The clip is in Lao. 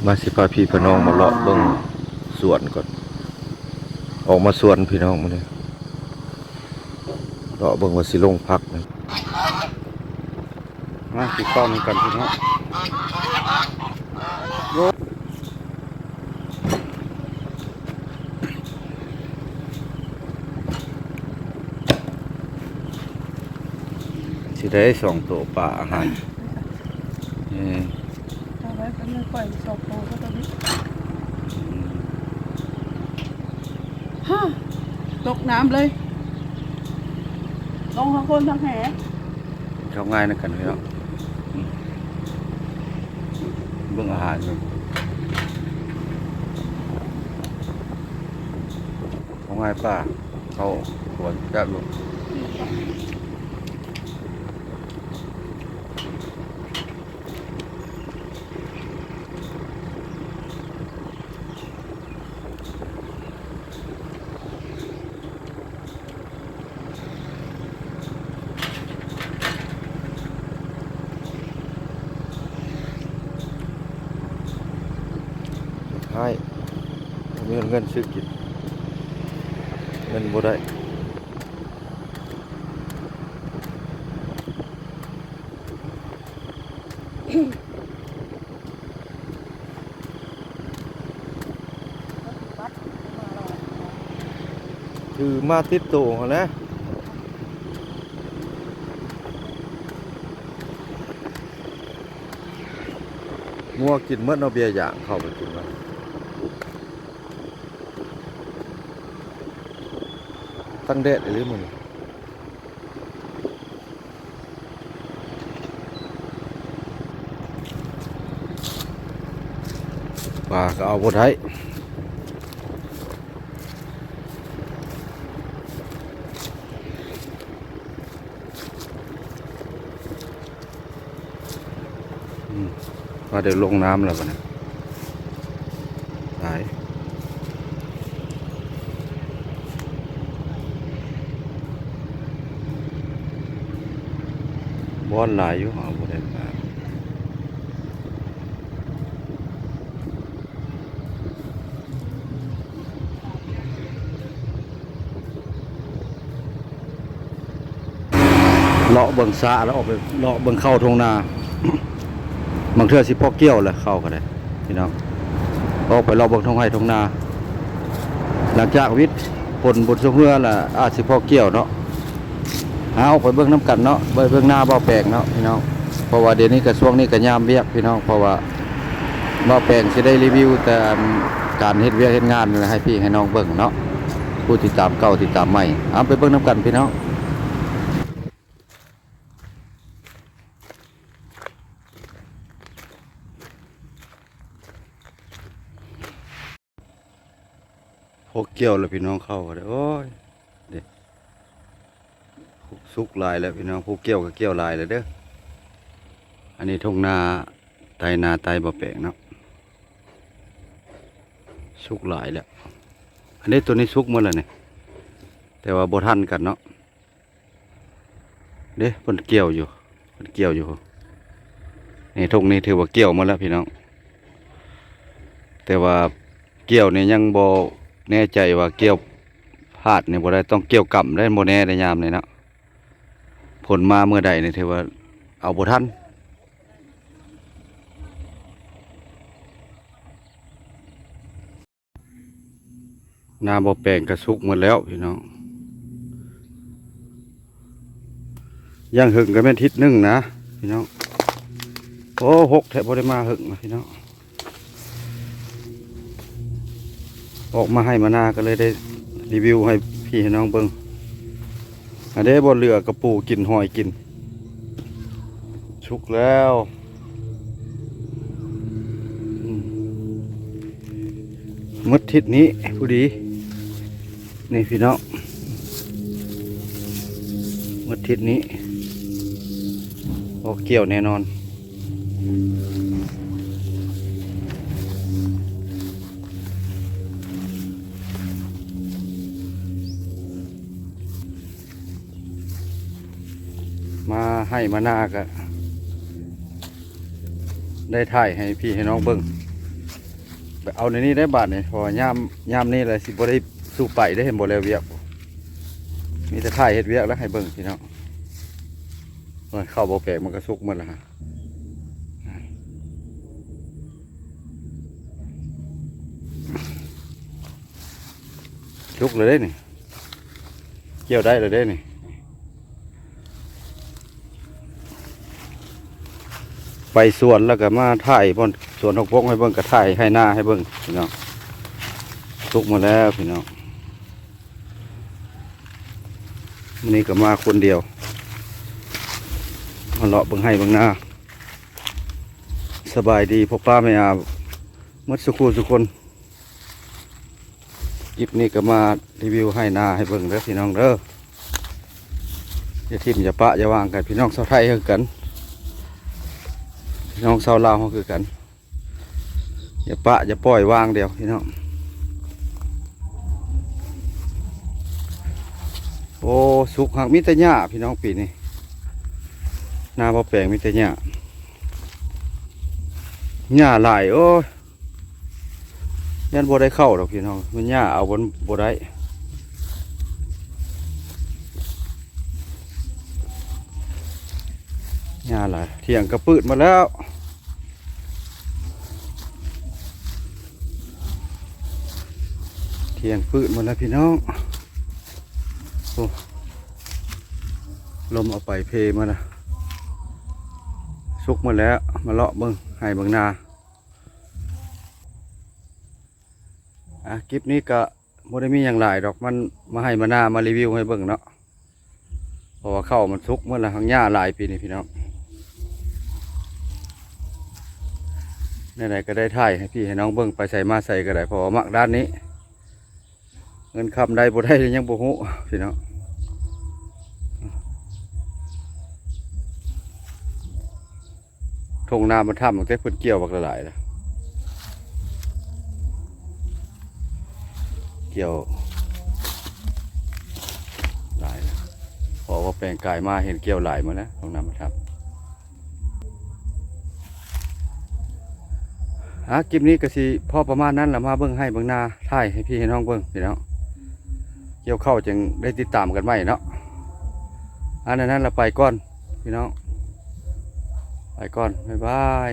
ມາ ຊິພາພີ່ພານ້ອງມາເລາະເບິ່ງສວນກ່ອນ. ອອກມາສວນພີ່ນ້ອງມື້ນີ້ ເລາະເບິ່ງວ່າຊິລົງຜັກ. ມາ ກິນເຂົ້ານຳກັນພີ່ນ້ອງ. ໂອ້ ຊິໄດ້ສອງໂຕປາອາຫານ. ເອີ ເອົາໄວ້ເປັນມື້ຂ້ອຍສອງໂຕເທົ່ານີ້. ອືມ ຮະ ຕົກນ້ຳເລີຍ ລົງທັງຄົນທັງແຫ. ເຂົ້າງ່າຍນຳກັນເນາະ. ອືມ ເບິ່ງອາຫານຢູ່ ເຂົ້າງ່າຍປາ ເຂົ້າສວນແຊບຢູ່. ສຸດທ້າຍບໍ່ມີເງິນຊື້ກິນ ເງິນບໍ່ໄດ້. ຖືມາຕິດໂຕຫັ້ນແຫຼະ ງົວກິນໝົດເນາະ ເບຍຢາງເຂົ້າໄປກິນມາ ຕັ້ງແດດອີ່ຫຼີມື້ນີ້. ປາກໍເອົາບໍ່ໄດ້ ອືມ ວ່າໄດ້ລົງນ້ຳແລ້ວບັດນີ້ ຕາຍ ບ່ອນຫຼາຍຢູ່ ເຮົາບໍ່ໄດ້ປາ. ເລາະເບິ່ງສະ ແລ້ວອອກໄປເລາະເບິ່ງເຂົ້າທົ່ງນາ ບາງເທື່ອຊິພໍກ່ຽວແຫຼະ ເຂົ້າກໍໄດ້ພີ່ນ້ອງ ອອກໄປເລາະເບິ່ງທົ່ງໄຮ່ທົ່ງນາ ຫຼັງຈາກວິດຝົນບຸນຊົງເຮືອລະ ອາດຊິພໍກ່ຽວເນາະ. ເຮົາໄປເບິ່ງນຳກັນເນາະ ໄປເບິ່ງນາບ່າວແປງເນາະພີ່ນ້ອງ ເພາະວ່າດຽວນີ້ກະຊ່ວງນີ້ກະຍາມວຽກພີ່ນ້ອງ ເພາະວ່າບ່າວແປງຊິໄດ້ຣີວິວແຕ່ການເຮັດວຽກເຮັດງານໃຫ້ພີ່ໃຫ້ນ້ອງເບິ່ງເນາະ ຜູ້ຕິດຕາມເກົ່າຕິດຕາມໃໝ່ ເອົາໄປເບິ່ງນຳກັນພີ່ນ້ອງ. ພໍກ່ຽວແລ້ວພີ່ນ້ອງ ເຂົ້າກໍໄດ້ ໂອ້ຍ ເດ້ ສຸກຫຼາຍແລ້ວພີ່ນ້ອງ ຜູ້ກ່ຽວກໍກ່ຽວຫຼາຍແລ້ວເດີ. ອັນນີ້ທົ່ງນາໄຕ ນາໄຕບໍ່ແປງເນາະ ສຸກຫຼາຍແລ້ວ ອັນນີ້ໂຕນີ້ສຸກໝົດແລ້ວນີ້ ແຕ່ວ່າບໍ່ທັນກັນເນາະ. ເດ້ ເພິ່ນກ່ຽວຢູ່ ເພິ່ນກ່ຽວຢູ່ ນີ້ທົ່ງນີ້ຖືວ່າກ່ຽວໝົດແລ້ວພີ່ນ້ອງ ແຕ່ວ່າກ່ຽວນີ້ຍັງບໍ່ແນ່ໃຈວ່າກ່ຽວພາດນີ້ບໍ່ໄດ້ ຕ້ອງກ່ຽວກຳໄດ້ ບໍ່ແນ່ໄດ້ຍາມນີ້ເນາະ ຝົນມາເມື່ອໃດນີ້ຖືວ່າເອົາບໍ່ທັນ. ນາບໍ່ແປງກະສຸກໝົດແລ້ວພີ່ນ້ອງ ຢ່າງເຫິງກະແມ່ນທິດໜຶ່ງນະພີ່ນ້ອງ. ໂອ້ ຮົກແທ້ ບໍ່ໄດ້ມາເຫິງນະພີ່ນ້ອງ ອອກມາໄຮ່ມານາກໍເລີຍໄດ້ຣີວິວໃຫ້ພີ່ໃຫ້ນ້ອງເບິ່ງ. ອັນເດ້ ບໍ່ເຫຼືອກະປູກິນ ຫອຍກິນ ສຸກແລ້ວ ອືມ ໝົດທິດນີ້ພໍດີ ນີ້ພີ່ນ້ອງ ໝົດທິດນີ້ ອອກກ່ຽວແນ່ນອນ. ມາໄຮ່ມານາກະໄດ້ຖ່າຍໃຫ້ພີ່ໃຫ້ນ້ອງເບິ່ງ ໄປເອົາໃນນີ້ໄດ້ບາດນີ້ ເພາະວ່າຍາມ ຍາມນີ້ລະຊິບໍ່ໄດ້ສູ່ໄປໄດ້ ເຫັນບໍ່ແລ້ວວຽກ ມີແຕ່ຖ່າຍເຮັດວຽກແລ້ວໃຫ້ເບິ່ງພີ່ນ້ອງ. ໂອ້ຍ ເຂົ້າບໍ່ແປກມັນກະສຸກໝົດລະຫັ້ນ ສຸກແລ້ວເດ້ນີ້ ກ່ຽວໄດ້ແລ້ວເດ້ນີ້. ໄປສວນແລ້ວກະມາຖ່າຍບ່ອນສວນຂອງພວກໃຫ້ເບິ່ງ ກະຖ່າຍໄຮ່ນາໃຫ້ເບິ່ງພີ່ນ້ອງ. ສຸກໝົດແລ້ວພີ່ນ້ອງ. ມື້ນີ້ກະມາຄົນດຽວ ມາເລາະເບິ່ງໄຮ່ເບິ່ງນາ. ສະບາຍດີພໍ່ປ້າແມ່ອາໝົດສູ່ຄູ່ສູ່ຄົນ. ຄລິບນີ້ກະມາຣີວິວໄຮ່ນາໃຫ້ເບິ່ງເດີພີ່ນ້ອງເດີ. ຢ່າຖິ້ມຢ່າປະຢ່າວາງກັນ ພີ່ນ້ອງຊາວໄທເຮົາຄືກັນ ພີ່ນ້ອງຊາວລາວເຮົາຄືກັນ ຢ່າປະຢ່າປ່ອຍວາງດຽວພີ່ນ້ອງ. ໂອ້ ສຸກ ຫາກມີແຕ່ຫຍ້າພີ່ນ້ອງ ປີນີ້ນາບໍ່ແປງ ມີແຕ່ຫຍ້າ ຫຍ້າຫຼາຍ ໂອ້ຍ. ຢ້ານບໍ່ໄດ້ເຂົ້າດອກພີ່ນ້ອງ ມັນຫຍ້າເອົາບໍ່ ບໍ່ໄດ້ ຫຍ້າຫຼາຍ. ຖຽງກະປືດໝົດແລ້ວ ຖຽງປືດໝົດແລ້ວພີ່ນ້ອງ. ໂອ້ ລົມເອົາໄປເພໝົດລະ ສຸກໝົດແລ້ວ. ມາເລາະເບິ່ງໄຮ່ເບິ່ງນາ. ອ່າ ຄລິບນີ້ກະບໍ່ໄດ້ມີຫຍັງຫຼາຍດອກ ມັນມາໄຮ່ມານາ ມາຣີວິວໃຫ້ເບິ່ງເນາະ ເພາະວ່າເຂົ້າມັນສຸກໝົດລະ ຫາກຫຍ້າຫຼາຍປີນີ້ພີ່ນ້ອງ. ແນວໃດກະໄດ້ຖ່າຍໃຫ້ພີ່ໃຫ້ນ້ອງເບິ່ງ ໄປໃສມາໃສກະໄດ້ ເພາະວ່າມັກດ້ານນີ້ ເງິນຄຳໄດ້ບໍ່ໄດ້ຍັງບໍ່ຮູ້ພີ່ນ້ອງ. ທົ່ງນາມັນທຳຕັ້ງແຕ່ເພິ່ນກ່ຽວບັກຫຼາຍໆລະ ກ່ຽວຫຼາຍລະ ເພາະວ່າແປງກາຍມາເຫັນກ່ຽວຫຼາຍໝົດແລ້ວ ທົ່ງນາມັນທຳ. ອ່າ ຄລິບນີ້ກະຊິພໍປະມານນັ້ນລະ ມາເບິ່ງໄຮ່ເບິ່ງນາ ຖ່າຍໃຫ້ພີ່ໃຫ້ນ້ອງເບິ່ງພີ່ນ້ອງ. ກ່ຽວເຂົ້າຈຶ່ງໄດ້ຕິດຕາມກັນໃໝ່ເນາະ. ອັນນັ້ນລະ ໄປກ່ອນພີ່ນ້ອງ ໄປກ່ອນ ບາຍບາຍ.